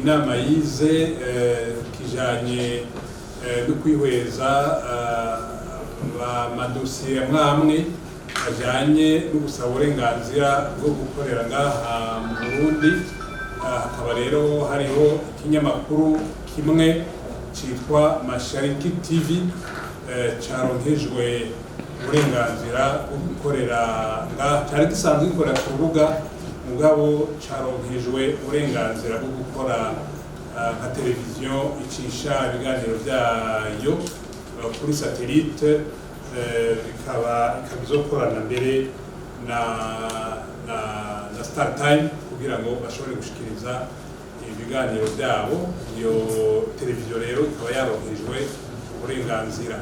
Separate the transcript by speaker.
Speaker 1: Inama yize kijanye no kwihweza amadosiye amwe amwe ajanye no gusaba uburenganzira bwo gukorera ngaha mu Burundi. Hakaba rero hariho ikinyamakuru kimwe citwa Mashariki TV caronkejwe uburenganzira bwo gukorera ngaha. Cari gisanzwe gikorera ku rubuga, mugabo caronkejwe uburenganzira bwo gukora nka televiziyo icisha ibiganiro vyayo kuri satellite, ikaba izokorana mbere na Star Time kugira ngo bashobore gushikiriza ibiganiro byabo. Iyo televiziyo rero ikaba yaronkejwe uburenganzira.